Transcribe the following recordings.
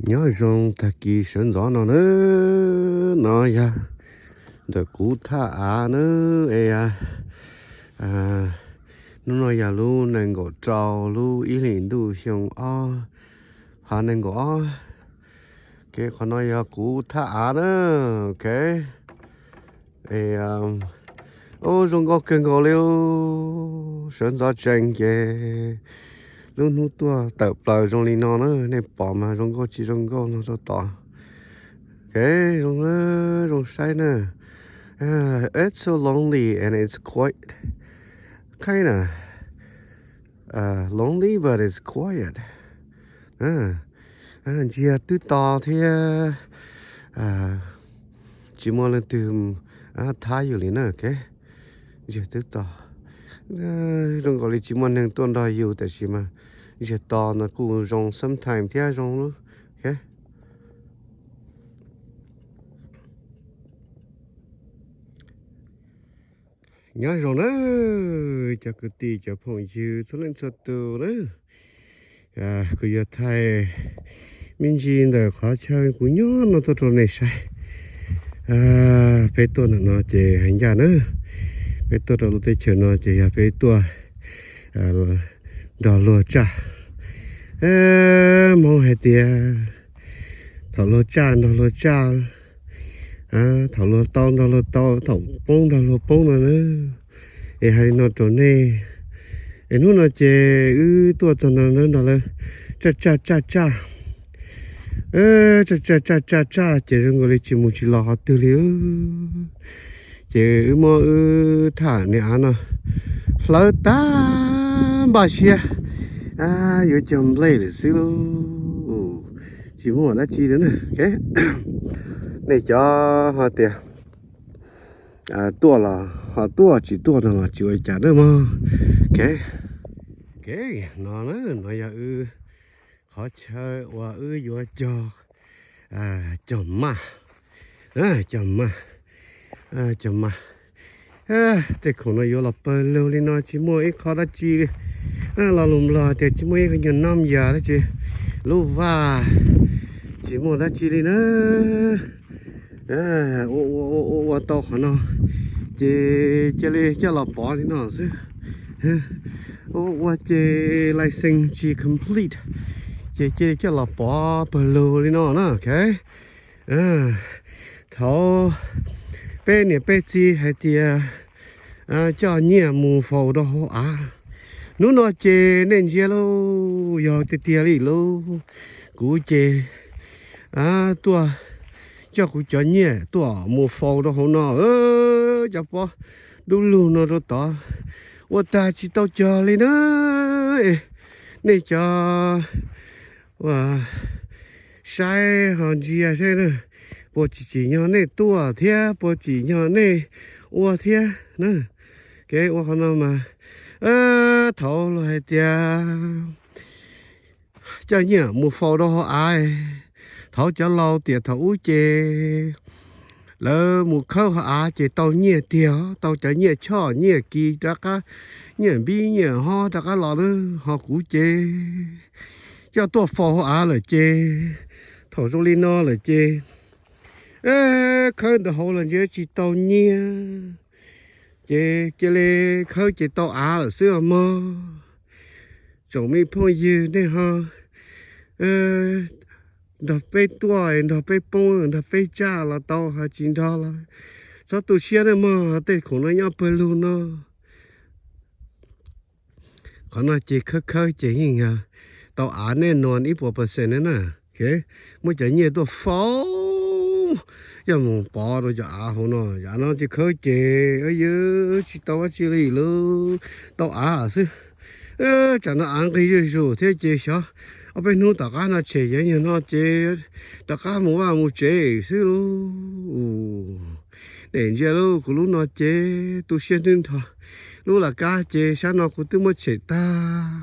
Nyob zoo tag kis sawv ntxov no na, no yog ntawm kuv thaj av na, es hnub no yog lub nees nkaum rau lub ib hlis ntuj xyoo ob phav nees nkaum ob. Kev qhov no yog kuv thaj av na, ok. Ub, zoo nkauj kawg nkaus li. Sawv ntxov tsees ces lub hnub tuaj tawm plaws zoo li no na, nej pom mas zoo nkauj tsis zoo nkauj no rau tod. Ok, zoo, zoo saib na. It's so lonely and it's quiet. Kinda lonely, but it's quiet. Ntsiag twb to thiab tsis muaj leej twg thab yus li na, ok. Ntsiag twb to. Zoo nkaus li tsis muaj neeg tuaj nrog yus, tab sis mas ntsiag to no kuj zoo sometime thiab zoo lub. Nyob zoo na, cov kwv tij cov phooj ywg txhua leej txhua tus na. Kuv yuav thaij me ntsis ntawm qhov chaw kuv nyob no tuaj rau nej saib. Peb tuaj ntawm no ces hais ncaj na, peb tuaj rau lub teb chaws no ces yog peb tuaj nrog luag tsa. Hmoob hais tias thaum luag tsa nrog luag tsa, thaum luag tau nrog luag tau, thaum poob nrog luag poob no na. Es hais li no rau nej, es hnub no ces wb tuaj txog no nrog lawv tsa tsa tsa tsa, tsa tsa tsa tsa tsa ces zoo nkaus li tsis mus tsis los qhov twg li. Ces wb muab wb thaj niag av no hlawv tag npaj siab yuav cog nplej lawm xwb lauj. Tsis muaj dab tsi li na. Nej cov ho tias tuaj los ho tuaj, tsis tuaj no los tsis ua cas na mog. Ok, no, no yog wb qhov chaw uas wb yuav cog, cog maj, cog maj, cog maj. Tej khoom no yuav los pawg lug li no tsis muaj ib qho dab tsi li. Lo lus Nplog tias tsis muaj ib nyuag noj yas dab tsi, lub vaj tsis muaj dab tsi li na. Ua ua ua ua tau qhov no ces cia li coj los pov li no xwb. Ua ua ces license tsis complete ces cia li coj los pov pawg lug li no na, ok. Thaud peb niam peb txiv hais tias coj nyiaj mus faus rau hauv av. Hnub no ces nej ntsia lauj, yog tiag tiag li lauj. Kuv ces tuaj coj kuv cov nyiaj tuaj mus faus rau hauv no, cov pob dub lug no rau tod, ua tag tsis tau cog li na. Nej cov ua saib ho ntsia saib na, puas tsim tsim nyog nej tuaj thiab puas tsim nyog nej ua thiab na. Kev ua qhov no mas thaud luag hais tias coj nyiaj mus faus rau hauv av, thaud cov laus tiam thaum ub ces lawv mus khawb hauv av ces tau nyiaj tiag, tau cov nyiaj choj nyiaj kis rov qab, nyiaj npib nyiaj hob rov qab los lawm. Ho kuv ces coj tuaj faus hauv av lawm ces thaum zoo li no lawm ces khawb ntawm hauv los ntsia tsis tau nyiaj, ces cia li khawb ces tau av lawm xwb os mog. Tsoom me phooj ywg nej ho nrog peb tuaj, nrog peb poob, nrog peb tsaj los tau, ho tsis nrog los txhob tu siab nej mog, tej khoom no nyob pawg lug no. Qhov no ces khawb khawb ces yeej yog tau av nej nua ib puas percent na. Muab cov nyiaj tuaj faus, coj mus pov rau cov av hauv no, av no ces khawb ces yog tsis tau dab tsi li lauj, tau av xwb. Tsam no av nqig zuj zus thiab ces xyov ob peb hnub tom qab no tshem yeej yog no ces rov qab mus vaj mus tsev xwb lauj. Nej ntsia lauj, kuv lub no ces tu siab hnub nrho, lub laj kab ces sab no kuv twb muab tshem tag.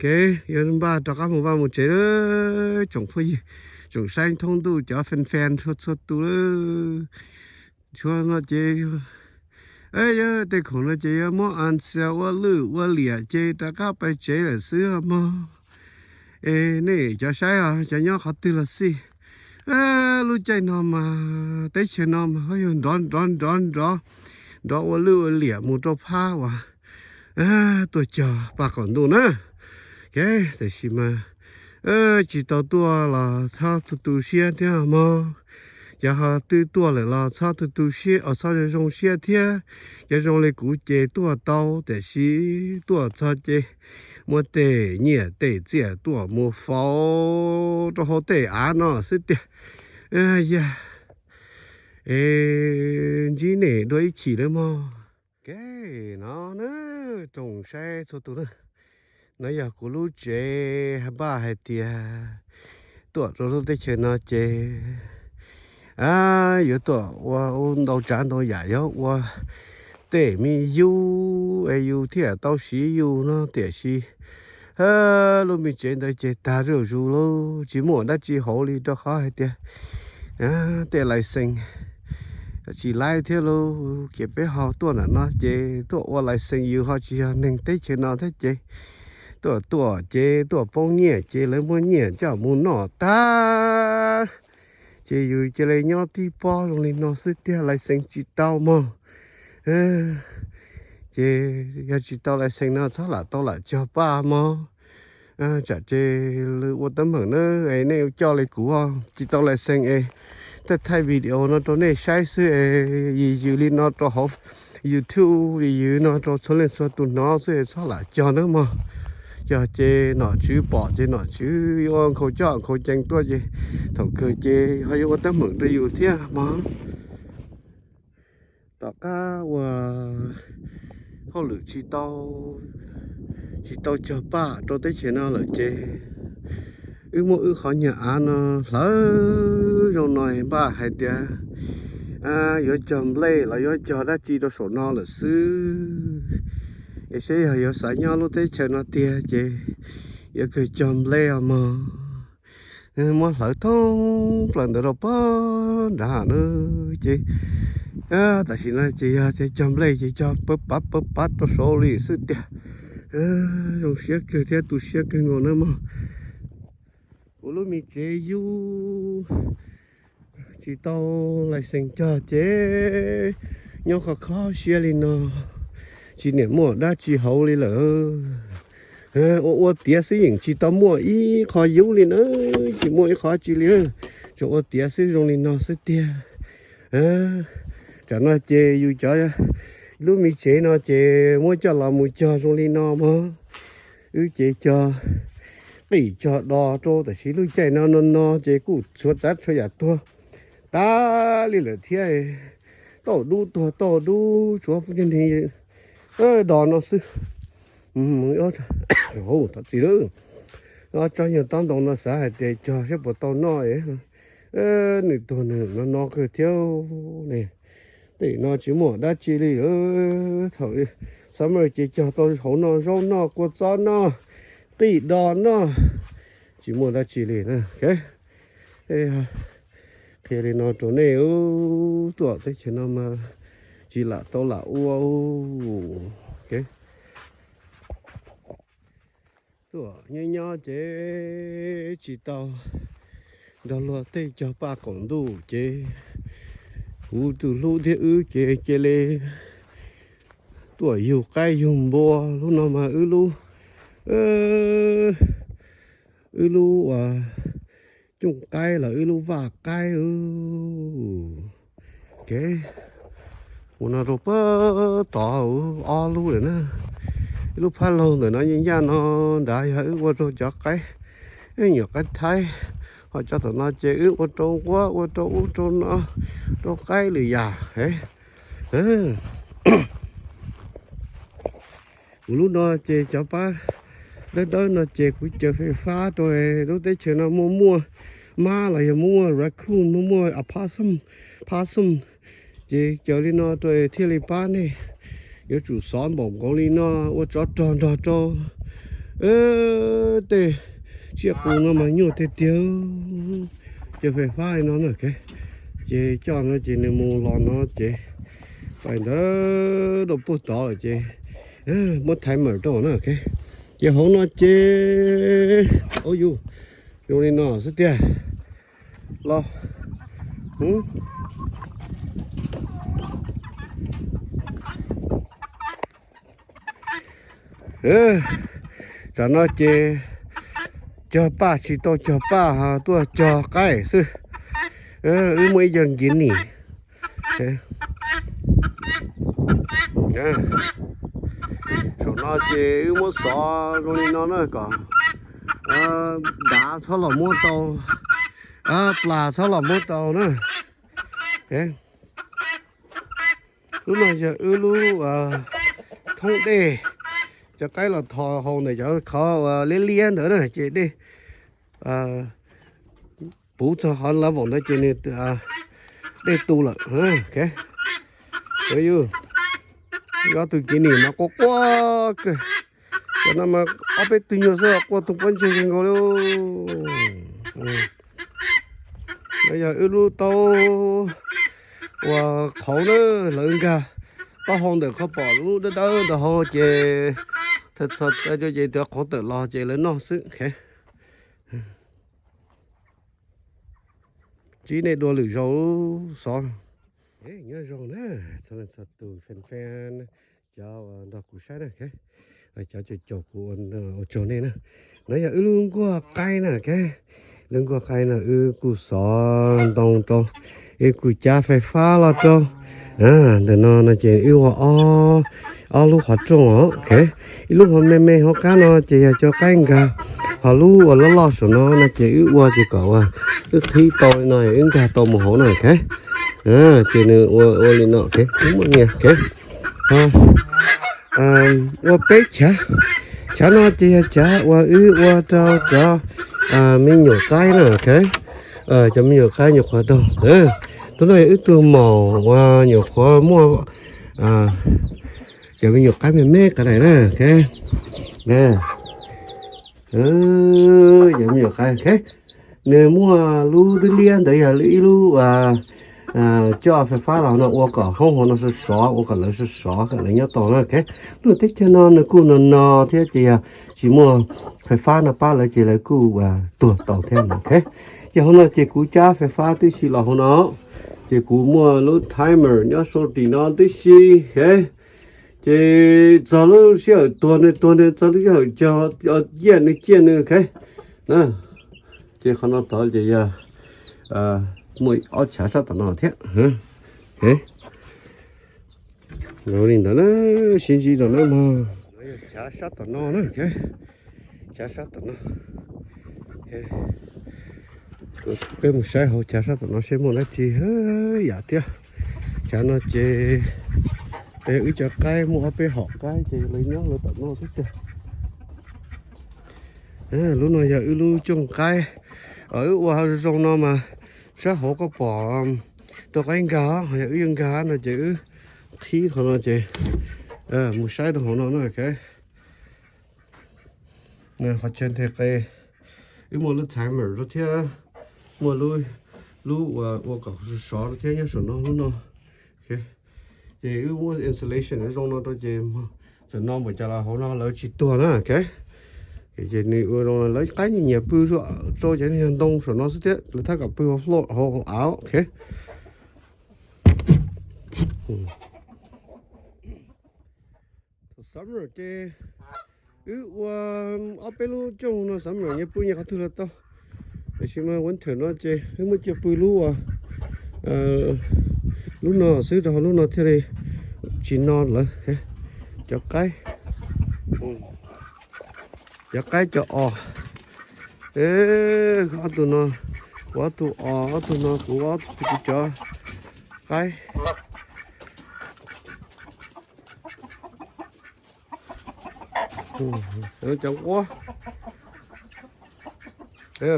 Kev yuav npaj rov qab mus vaj mus tsev, tsoom phooj ywg, tsoom saib thoob ntuj cov fan fan txhua txhua tus. Tshuav no ces yog tej khoom no ces yuav muab answer ua lwj ua liam ces rov qab pais tsev lawm xwb mog. Es nej cov saib os, cov nyob qhov twg los xij, lub caij no mas teb chaws no mas ho yog nrov nrov nrov nrov, nrov ua lwj ua liam mus rau phab uas tuaj cog paj qaum ntuj na. Kev tiam sis mas tsis tau tuaj los txhob tu tu siab thiab mog. Cov ho twb tuaj lawm los txhob tu tu siab, txhob zoo zoo siab thiab. Cov zoo li kuv ces tuaj tau tiam sis tuaj txog ces muab tej nyiaj tej txiaj tuaj mus faus rau hauv tej av no xwb tiag. Yog es ntsib nej dua ib chim nawb mog. Kev no na, tsoom saib txhua tus na, no yog kuv lub tsev, npaj hais tias tuaj rau lub teb chaws no ces yuav tuaj ua ntau tsav ntau yam, yuav ua tej me yus es yus thiaj tau siv yus no tiam sis lub me tsev ntawd ces tag zuj zus lauj, tsis muaj dab tsi hauv li rau qhov hais tias tej lais xees tsis laib thiab lauj. Ces peb ho tuaj nram no ces tuaj ua lais xees, yus ho tsis yog neeg teb chaws no thiab ces tuaj tuaj ces tuaj poob nyiaj ces lawv muab nyiaj coj mus noj tag ces yus cia li nyob tib pob zoo li no xwb tiag, lais xees tsis tau mog. Ces yog tsis tau lais xees no txhob lam tau lam cog paj mog. Tsam ces lwm ua teeb meem na, es nej coj li kuv tsis tau lais xees es thaij thaij video no rau nej saib xwb es yws yws li no rau hauv YouTube, yws yws no rau txhua leej txhua tus hnov xwb es txhob lam cog nawb mog. Cog ces nom tswv pom ces nom tswv yuav nkhaus coj nkhaus cees tuaj ces thaum kawg ces ho yuav ua teeb meem rau yus thiab mog. Tom qab uas hauj lwm tsis tau, tsis tau cog paj rau teb chaws no lawm ces wb muab wb qhov nyuag av no hlawv zoo no npaj hais tias yuav cog nplej los yuav cog dab tsi rau saum no lawm xwb. Es seb yog yuav xav nyob lub teb chaws no tiag ces yuav kawg cog nplej os mog. Muab hlawv thoob plaws ntawd rau pag nrad na. Ces tam sim no ces yog tias cog nplej ces cog pab pab pab pab rau saud li xwb tiag. Zoo siab kawg thiab tu siab kawg nkaus na mog. Kuv lub me tsev yub tsis tau lais xees cog ces nyob kho kho siab li no, tsis niam muaj dab tsi hauv li lawm. Ua ua tiav xwb yeej tsis tau muaj ib qho yub li na, tsis muaj ib qho tsi li, tsuas ua tiav xwb zoo li no xwb tiag. Tam no ces yus cov lub me tsev no ces muab coj los mus cog zoo li no mog. Wb ces cog qij cog do rau tam sim lub caij no no no ces kuj tshuav txav tshuav yam tuag tag li lawm thiab. Tauj dub tuag tauj dub tshuav do no xwb. Thov txim lawm, ob tsob nyuag taub ntoo no xav hais tias cog saib puas tau noj, nws tuag nws no no kawg thiab ne. Tej no tsis muaj dab tsi li. Thaum summer ces cog tau hauv no zaub noj, kua txob noj, qij do noj, tsis muaj dab tsi li na. Qhia li no rau nej, tuaj teb chaws no mas tsis lam tau lam ua. Tuaj nyob nyob ces tsis tau nrog luag tej cog paj qaum ntuj ces kuv tus hlub thiab wb ces cia li tuaj yug qaib yug npua. Lub no mas wb lub, wb lub uas cooj qaib los wb lub vaj qaib. Mus no rau pag tod ob lub lawm na. Ib lub phab laug ntawm no ncaj no nrad yog wb ua rau cov qaib, nyuam qaib thaib. Ho cov tom no ces wb ua rau nquab, ua rau ub rau no, rau qaib lwm yam. Kuv lub no ces cov pab dawb dawb no ces kuv caws fais fab rau. Lub teb chaws no muaj muaj mab los yog muaj muaj raccoon, muaj muaj opossum, possum, ces caws li no rau thiaj li pab nej. Yuav tsum xov npaum nkoos li no ua tsov rog nrog rau tej tsiaj qus no mas nyuaj tiag tiag. Caws fais fab li no na, ces coj no ces nws mus los no ces pais ntawd rau puag tod lawm ces muab thaiv mawm rau na. Ces hauv no ces, ov yus, zoo li no xwb tiag los. Tam no ces cog paj tsis tau cog paj, tuaj cog qaib xwb. Wb muaj ib co nkiav nim. Saum no ces wb muab xov zoo li no na kom dav txhob los muab tau, plas txhob los muab tau na. Lub no yog wb lub thoob dej, cov qaib los thov haus ntawm cov qhov liab liab ntawd na ces dej puv txog qhov level ntawd ces nws dej tu lawm. Yob tus kiv nim mas quaj quaj kawg. Cov no mas ob peb tug nyuag xwb quaj tus pob ntseg kawg nkaus li. No yog wb lub taub uas qhauv na, lawv nkag taub hau ntawm qhov pom lub dawb dawb ntawd hauv ces txhos txhos ces cov qhauv tawm los ces lawv noj xwb. Ntsib nej dua lwm zaus xov. Nyob zoo na txhua leej txhua tus fan fan, cov uas nrog kuv saib na, cov caum caum kuv ua tsaug nej na. No yog wb lub nkuaj qaib na, lub nkuaj qaib no wb kuj xov ntoo rau, wb kuj cab fais fab los rau. Ntawm no no ces wb ua ob lub qhov rooj os. Ib lub qhov me me hauv qab no ces yog cov qaib nkag, ho lub uas loj loj saum no no ces wb ua ces kom uas wb qhib tau li no wb nkag tau mus hauv na. Ces nws ua ua li no, wb muaj nias. Ua peb chav, chav no ces yog chav uas wb ua rau cov me nyuam qaib na. Cov me nyuam qaib nyuam qhuav daug. Tus no yog wb tug maum uas nyuam qhuav muaj cov me nyuam qaib me me qab daim na. Cov me nyuam qaib, nws muaj lub dub liab ntawd yog ib lub coj fais fab los no ua kom hoob hauv no sov sov, ua kom lawv sov sov kom lawv nyob tau na. Lub teb chaws no nws kuj no no thiab ces yog tsis muaj fais fab no pab lawv ces lawv kuj tuag tau thiab na. Ces hauv no ces kuv cab fais fab tib si los hauv no, ces kuv muaj lub timer nyob saum tim no tib si. Ces txog lub sij hawm tuag nws tuag nws, txog lub sij hawm cog ciaj nws ciaj nws. Ces qhov no tod ces yog muaj ob chav sab tom no thiab. Li ntawd na, sib ntsib rau na mog. Chav sab tom no na, chav sab tom no. Peb mus saib hauv chav sab tom no seb muaj dab tsi yam thiab. Chav no ces wb cov qaib muaj ob peb hom qaib ces lawv nyob lawv tom no xwb tiag. Lub no yog wb lub cooj qaib, wb ua zoo no mas sab hauv koj pom rau qaib nkag, yog wb yuav nkag no ces wb qhib qhov no ces mus saib rau hauv no na. Qhov chaw nthe qe, wb muaj lub timer rau thiab, muaj lub uas ua kom sov rau thiab nyob saum no lub no. Ces wb muab insulation zoo no rau ces txawm no npaum cas los hauv no lawv tsis tuag na. Ces nws ua zoo lawv qaib nyias nyias pw rau cov niag ntoo saum no xwb thiab, lawv thab kom pw hauv floor hauv av. Thaum summer ces wb ua ob peb lub cooj no summer nyias pw nyias qhov twg los tau. Tiam sis mas winter no ces wb muab cia pw lub, lub no xwb rau qhov lub no thiaj li tsis no lawv cov qaib. Cov qaib cov os. Ob tug no, kuv ob tug os, ob tug no kuv ob tug, kuv cov qaib. Cov nquab,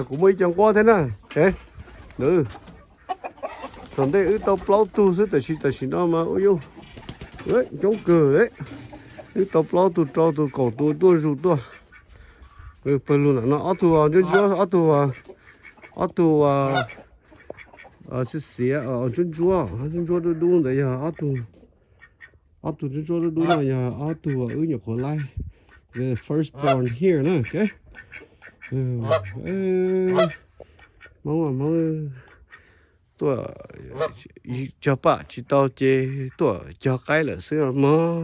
kuv muaj ib co nquab thiab na. Thaum ntej wb tau plaub tug xwb, tam sim, tam sim no mas ua yuj coob kawg. Wb tau plaub tug, rau tug, kaum tus tuaj zus tuaj. Pawg lug ntawm no ob tug ntsuab ntsuab, ob tug, ob tug xiav xiav, ntsuab ntsuab, ntsuab ntsuab dub dub ntawd yog ob tug, ob tug ntsuab ntsuab dub dub no yog ob tug wb nyuam qhuav laib. The firstborn here na, okay? Hmoob, Hmoob tuaj cog pam tsis tau ces tuaj cog qaib lawm xwb mog.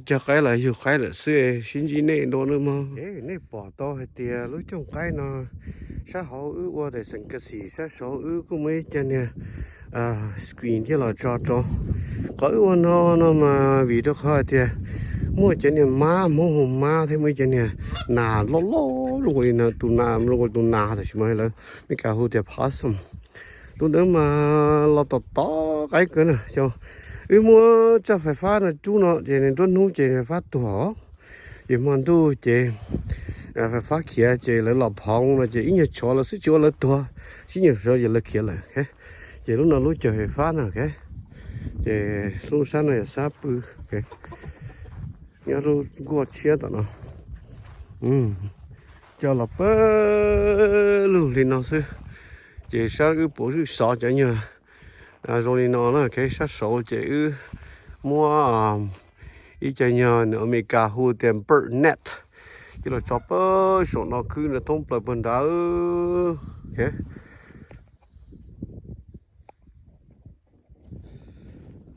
Cog qaib los yug qaib lawm xwb, sib ntsib nej dua nawb mog. Nej pom tau hais tias lub cooj qaib no sab hauv wb ua daim xeem ka xim sab saud wb kuj muaj ib co niag screen thiab los tso rau. Qhov wb ua no no mas vim rau qhov hais tias muaj cov niag mab, Hmoob hu mab thiab muaj ib co niag nas loj loj zoo li no, tus nas zoo li tus nas tam sis mas lawv Meskas hu tias possum. Tus ntawd mas los tom tom qaib kawg na. Xyov wb muab txoj fais fab no rub no ces nruab hnub ces fais fab tuag, ces hmo ntuj ces fais fab khiav ces lawv los phoov no ces ib nyuag tsov lawv xwb tsis ua lawv tuag, ib nyuag tsov ces lawv khiav lawm. Ces lub no lub cawv fais fab na, ces lub sab no yog sab pw, nyob lub nkuaj tshiab tom no. Coj los pawg lug li no xwb, ces sab wb puav wb xov cov nyuag zoo li no na, sab saud ces wb muab ib co nyuag nws Amelikas hu tias bird net, ces los tso pawg saum no khwb no thoob plaws puag nrad.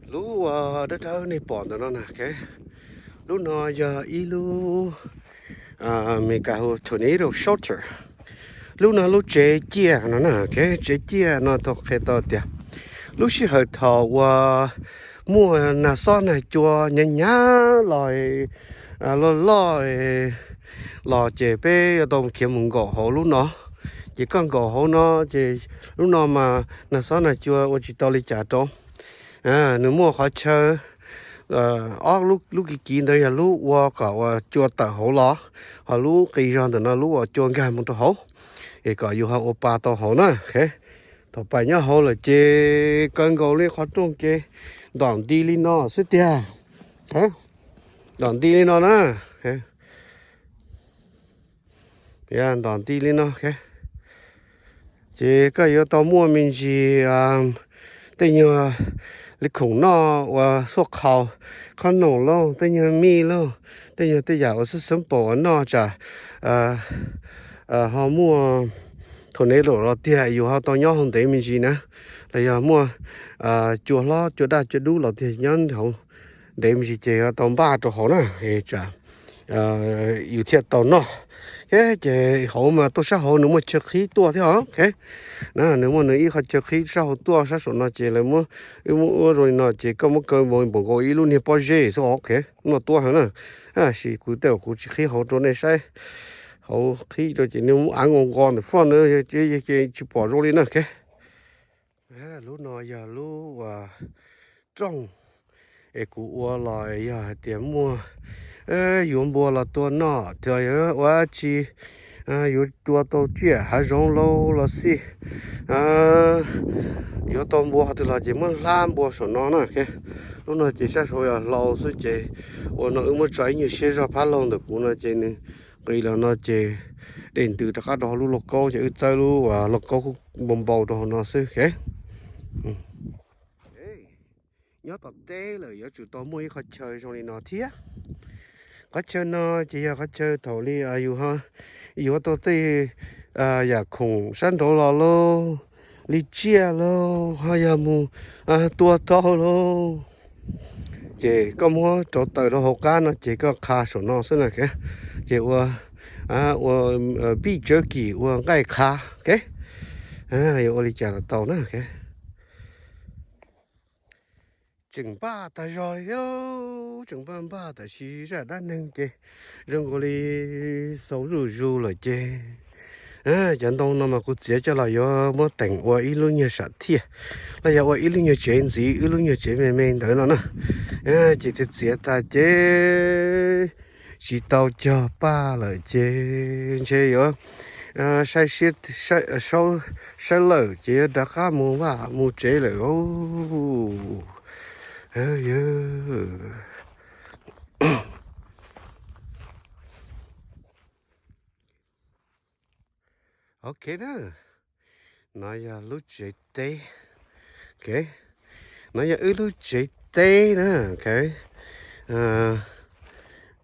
Lub uas dawb dawb nej pom ntawm no na, lub no yog ib lub Amelikas hu tornado shelter. Lub no lub tsev ciaj no na, tsev ciaj no tau qhia tau tias lub sij hawm thaum uas muaj nag xob nag cua hnyav hnyav los loj loj los ces peb yuav tau khiav mus nkaum hauv lub no. Ces koj nkaum hauv no ces lub no mas nag xob nag cua ua tsis tau li cas rau. Nws muaj qhov chaw ob lub kiv kiv ntawd yog lub ua kom uas cua tawm hauv los, ho lub qis zog ntawm no lub uas cua nkag mus rau hauv, es kom yus ho ua pa tau hauv na. Thaum pais nyob hauv lawm ces kaw nkaus li qhov rooj ces ntom nti li no xwb tiag. Ntom nti li no na. Ntom nti li no. Ces koj yuav tau muaj me ntsis tej nyuag li khoom noj uas xuaj qhaus, khob noom lauj, tej nyuag mij lauj, tej nyuag tej yam uas xwb xwb paum uas noj tsam ho muaj tornado los tiag yus ho tau nyob hauv ntev me ntsis na, los yog muaj cua hlob cua daj cua dub los tiag nyob hauv ntev me ntsis ces ho tau npaj rau hauv na, tsam yus thiaj tau noj. Ces hauv mas tuaj sab hauv nws muaj chaw qhib tuaj thiab os. Na nws muaj nws ib qho chaw qhib sab hauv tuaj sab saum no ces lawv muab, wb muab ua zoo li no ces koj muab kaw npaum nkaus ib lub niag pob zeb xwb os. Lub no tuab heev na. Tab sis kuv tej zaum kuv tsis qhib hauv rau nej saib. Hauv qhib rau ces nej muab av nkaus nqos ntawm foj na, ces tsis pom zoo li na. Lub no yog lub uas rooj es kuv ua los yog hais tias muaj yuav npua los tua noj, tsuas yog ua tsi yuav tua tau tsiaj hav zoov lauj los xij, yuav tau npua qhov twg los ces muab hlab npua saum no na. Lub no ces sab saud yog hlau xwb ces ua no wb muab tso ib nyuag siab zog phab laug ntawm kuv no ces nws nqis los no ces dej ntws rov qab rau hauv lub lauj kaub ces wb txawb lub uas lauj kaub npau npau rau hauv no xwb. Nyob tom teb lawm yuav tsum tau muaj ib qhov chaw zoo li no thiab. Qhov chaw no ces yog qhov chaw thaum li yus yuav tau tej yam khoom sab nraud los lauj, li tsiaj lauj, ho yog mus tua tau lauj. Ces koj muab rauv taws rau hauv qab no ces koj qha saum no xwb na. Ces ua, ua beef jerky ua nqaij qha, yuav ua li cas los tau na. Tseem npaj tag zog li thiab, tseem npaj npaj tab sis zaj dab neeg ces zoo nkaus li xaus zuj zus lawm ces cov ntoo no mas kuv txiav coj los yuav muab teem ua ib lub nyuag sam thiaj, los yog ua ib lub nyuag tsev ntxiv, ib lub nyuag tsev me me ntawd no na. Ces txiav txiav tas ces tsis tau cog paj lawm ces ntshe yuav saib siab, saib lawm ces yuav rov qab mus vaj mus tsev lawm. Ok na, no yog lub tsev teb. Ok, no yog wb lub tsev teb na. Ok,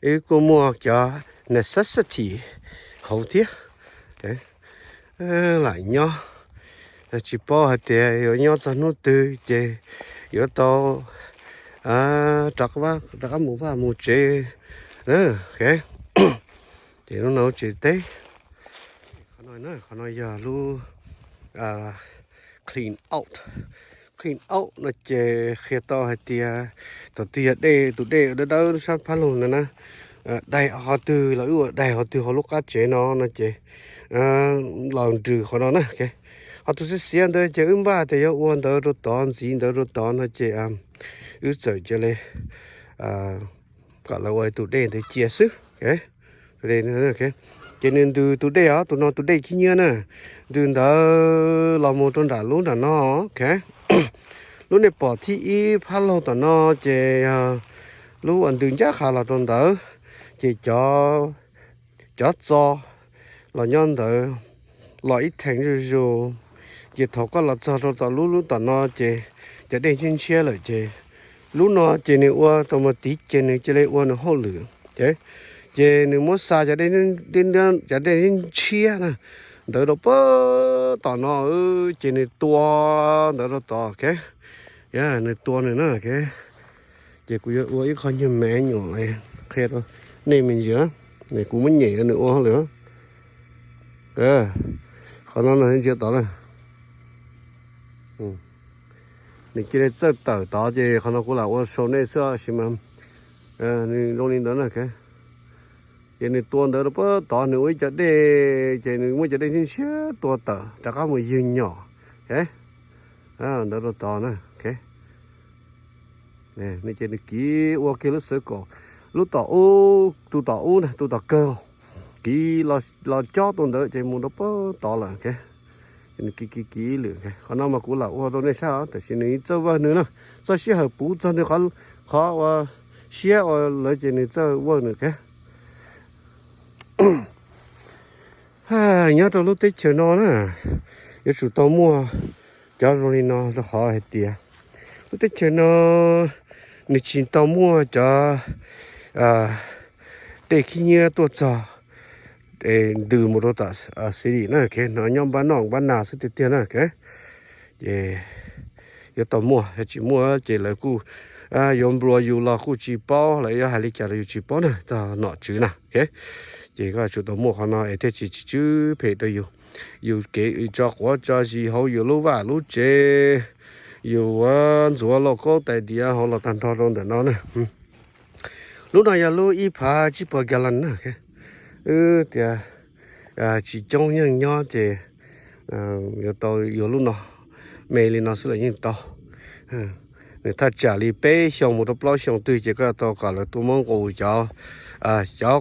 Wb kuj muaj cov necessity hauv thiab. Lam nyob, tsis paub hais tias yuav nyob txog hnub twg ces yuav tau rov qab mus vaj mus tsev. Ces hnub no tsev teb, qhov no yog lub clean out. Clean out no ces qhia tau hais tias thaum twg yog dej, tus dej dawb dawb sab phab lug no na, daig qhov twg los wb ua daig qhov twg hauv lub qab tsev no no ces los nrws qhov no na. Ho tus xiab xiav ntawd ces wb npaj tias yuav ua ntawd rau tod, ntxiv ntawd rau tod no ces wb txawm cia li kom lawv ua tus dej ntawd cia xwb. Ces nws ntws tus dej os, tus no tus dej khib nyiab na, ntws ntawd los mus rau nram lub nram no. Lub nej pom thib ib phab laug tom no ces yog lub uas ntws ncaj qha los rau ntawd, ces cov, cov txo los nyob ntawd los ib theem zuj zus. Ces thaum koj los txog rau tom lub lub tom no ces cov dej ntshiab ntshiab lawm ces lub no ces nws ua tau mus tid ces nws cia li ua nws hauj lwm. Ces nws muab xa cov dej, cov dej ntshiab na ntawd rau puag tom no, ces nws tua ntawd rau tod. Nws tua nws na. Ces kuv yuav ua ib qho nyuag me nyuam qhia rau nej me ntsis, kuv muab nyem nws ua lawm. Qhov no ntsia tod na, nws cia li txawj tawm tod ces qhov no kuv lam ua show nej xwb tab sis mas nws zoo li ntawd na. Ces nws tua ntawd rau puag tod, nws ua ib co dej ces nws muab cov dej ntshiab ntshiab tua tawm rov qab mus ywg nyom ntawd rau tod na. Nws ces nws kiv ua kiag lub xwv kaum, lub tom ub, tus tom ub na, tus tom kawg, kiv los cob tua ntawd ces mus rau puag tod lawm. Nws kiv kiv kiv lwm, qhov no mas kuv lam ua rau nej saib os, tab sis nws txawj vawj nws na, txoj sij hawm puv txog nws qhov ua siab ua lawv ces nws txawj vawj nws. Nyob rau lub teb chaws no na, yuav tsum tau muaj cov zoo li no rau qhov hais tias lub teb chaws no nws tsis tau muaj cov dej khib nyiab tuaj txog ntws mus rau tom city na. No nyob npab noj npab nas xwb tiag tiag na. Ces yuav tau muaj, yog tsis muaj ces lawv kuj yuav nplua yus los kuj tsis paub, lawv yuav hais li cas los yus tsis paub na, txog nom tswv na. Ces koj tsum tau muaj qhov no es thiaj tsis tsis tsw phem rau yus, yus kev tso quav tso zis hauv yus lub vaj lub tsev, yus ua ntxuav lauj kaub tais diav hauv los tag nrho rau ntawm no na. Lub no yog lub ib phav tsib puas gallon na. Wb tias tsis coob yeej nyob ces yuav tau yuav lub no, me li no xwb los yeej tau. Nws thaj tsam li peb xyoo mus rau plaub xyoo twg ces koj tau kom lawv tuaj muab nqus cov, cov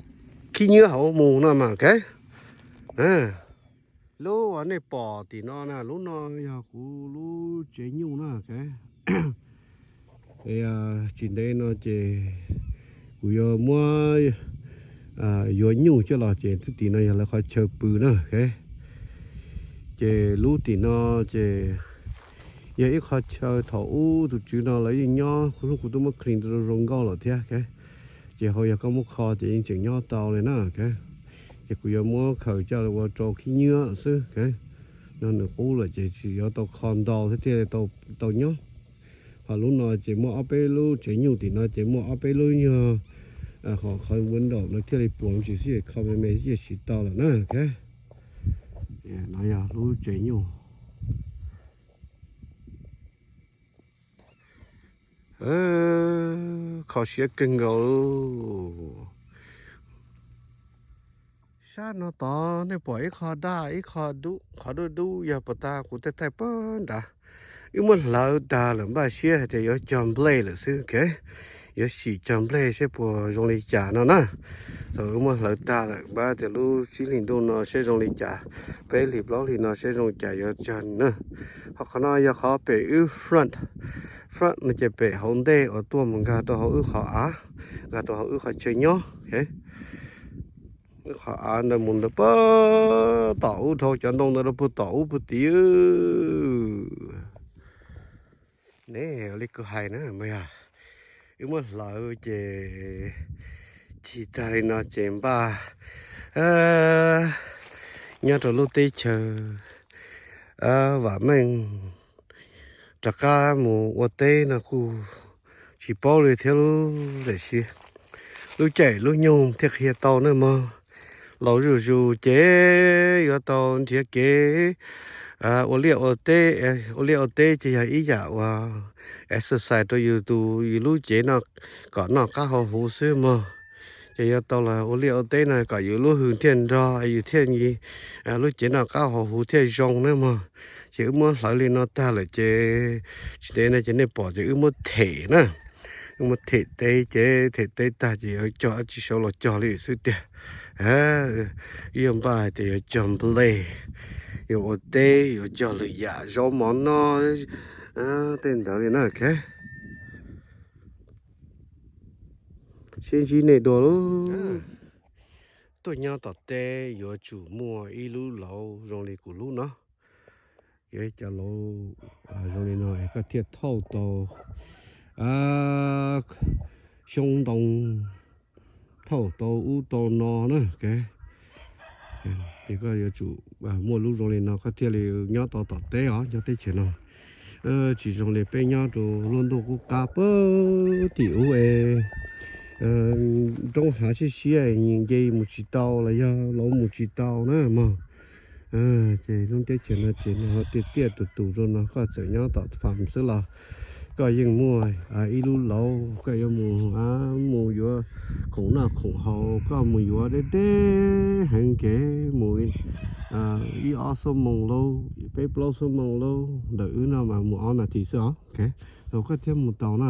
khib nyiab hauv mus no mas. Lub uas nej pom tim no na, lub no yog kuv lub tsev nyuj na. Tsis ntev no ces kuv yuav muab yuav nyuj coj los ces twb tim no yog lawv qhov chaw pw na. Ces lub tim no ces yog ib qho chaw thaum ub tus tswv no lawv yeej nyob, kuv hnub kuv twb muab clean rau zoo nkauj lawm thiab. Ces hauv yog koj muab kho ces yeej tseem nyob tau li na. Ces kuv yuav muab khaws coj ua rau khib nyiab xwb. No nws qub lawm ces tsis yuav tau kho ntau thiab thiaj tau nyob. Ho lub no ces muaj ob peb lub tsev nyuj, tim no ces muaj ob peb lub nyuag, qhov window lawv thiaj li puas ntsis xwb, kho me me xwb tsis tau lawm na. No yog lub tsev nyuj. Kho siab kawg nkaus. Sab no tod nej pom ib qho daj ib qho dub, qhov dub dub yog puas tas kuv tej thaij pag nrad. Wb muab hlawv tag lawm, npaj siab hais tias yuav cog nplej lawm xwb. Yuav sim cog nplej seb puas zoo li cas no na. Thaum wb muab hlawv tag lawm, npaj tias lub tsib hlis ntuj no seb zoo li cas, peb hlis plaub hlis no seb zoo li cas yuav cog na. Ho qhov no yog qhov pem wb front. Front no ces pem hauv ntej uas tuaj mus nkag rau hauv wb qhov av, nkag rau hauv wb qhov chaw nyob. Wb qhov av ntawd mus ntawd puag tom ub, dhau cov ntoo ntawd rau puag tom ub puag tid. Ne li kuv hais na mas yog wb muab hlawv ces Tsis tag li no ces npaj nyob rau lub teb chaws vam meej rov qab mus ua teb no kuj tsis paub li thiab lub, tiam sis lub caij lub nyoog thiaj qhia tau na mog. Laus zuj zus ces yuav tau nrhiav kev ua liaj ua teb. Ua liaj ua teb ces yog ib yam uas exercise rau yus tus yus lub cev no kom noj qab haus huv xwb mog. Ces yuav tau los ua liaj ua teb no kom yus lub hws thiaj nrog yus thiaj lub cev noj qab haus huv thiaj zoo na mog. Ces wb muab hlawv li no tag lawm ces tsis ntev no ces nej pom ces wb muab them na. Wb muab them teb ces them teb tag ces yuav cog dab tsi saud los cog li xwb tiag. Wb yuav npaj hais tias yuav cog nplej, yuav ua teb, yuav cog lwm yam zaub mov noj, tej ntawd li na. Sib ntsib nej dua lub. Tuaj nyob tom teb yuav tsum muaj ib lub lauv zoo li kuv lub no. Cov lauv zoo li no koj thiaj thauj tau xyoob ntoo, thauj tau ub tau no na. Ces koj yuav tsum muaj lub zoo li no koj thiaj li nyob tau tom teb os, nyob teb chaws no. Tsis zoo li peb nyob rau lub ntuj qub qab pem tim ub es roob hav siab siab nce mus tsis tau los yog lauv mus tsis tau na mog. Ces lub teb chaws no ces nws ho tiaj tiaj tus tus rau no, koj txawm nyob tom fam xwb los koj yeej muaj ib lub lauv, koj yuav mus, mus yuav khoom noj khoom haus, koj mus yuav deb deb heev kev mus ib ob xuab moos lauj, peb plaub xuab moos lauj, ntawm wb no mas mus ob nas this xwb os. Thaum koj thiaj mus tau na.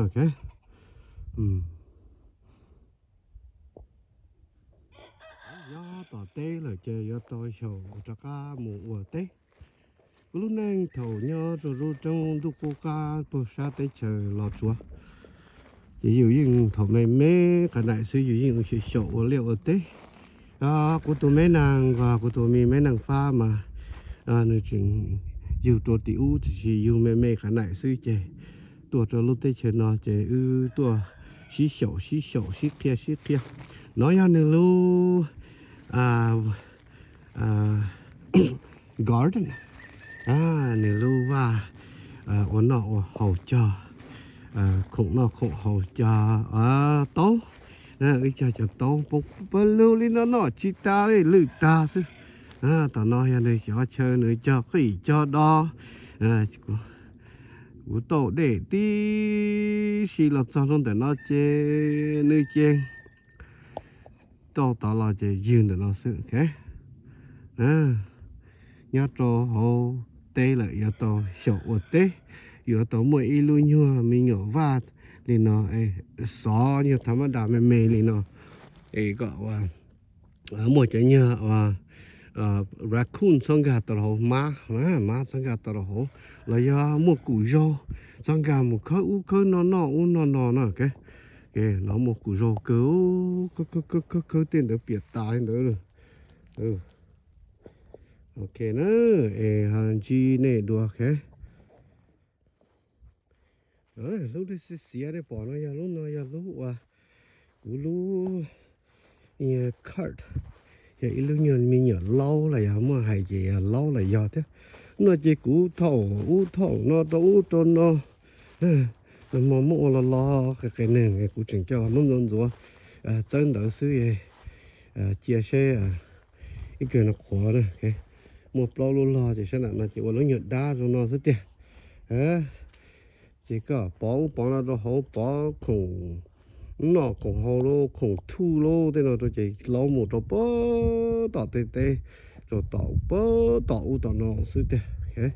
Nyob tom teb lawm ces yuav tau xyaum rov qab mus ua teb. Kuv lub neej thaum nyob rau lub roob ntuj qub qab puag sab teb chaws Los Tsuas, ces yus yeej thaum me me qhov naim xwb yus yeej xyaum xyaum ua liaj ua teb. Kuv tus me nees, kuv tus me me nees Fab mas nws tseem yug rau tim ub, tiam sis yug me me qhov naim xwb ces tuaj rau lub teb chaws no ces wb tuaj sib xyaum sib xyaum sib qhia sib qhia. No yog nws lub garden, nws lub vaj ua noj ua haus cog, khoom noj khoom haus cog, taub. Wb cog cov taub poob pawg lug li no noj tsis tas li, lwj tag xwb. Tom no yog nws cov chaw nws cog qij cog do. Kuv tau dej tib si los txog rau ntawm no ces nws ces tau tod los ces ywg ntawm no xwb. Nyob rau hauv teb lawm yuav tau xyaum ua teb, yuav tau muaj ib lub nyuag me nyuam vaj li no, xov nyuag thav mab das me me li no, es kom muaj cov nyuag raccoon txhob nkag tau rau hauv, mab, mab txhob nkag tau rau hauv, los yog muaj kum zaug txhob nkag mus khawb ub khawb no noj ub noj no na. Los muaj kum zaug kawg, khawb khawb khawb tej ntawd piam tas li ntawd. Ok na, es ho ntsib nej dua. Lub xiav xiav nej pom no yog lub no yog lub uas kuv lub cart, yog ib lub nyuag me nyuam laub los yog muaj hais ces yog laub los yog thiab. No ces kuv thaum ub thaum no rau ub rau no, nag hmo muab ua los los qis qis neeg kuv tseem coj los muab ntxuav ntxuav txawb ntawv xwb, cia seb ib pliag no qhuav na. Muaj plaub lub log ces sab nram no ces ua lub nyuag dab zoo no xwb tiag. Ces koj pov ub pov no rau hauv, pov khoom noj khoom haus lauj, khoom thuj lauj, tej no rau ces laub mus rau pem tom tej teb, rau tom pem tom ub tom no xwb tiag.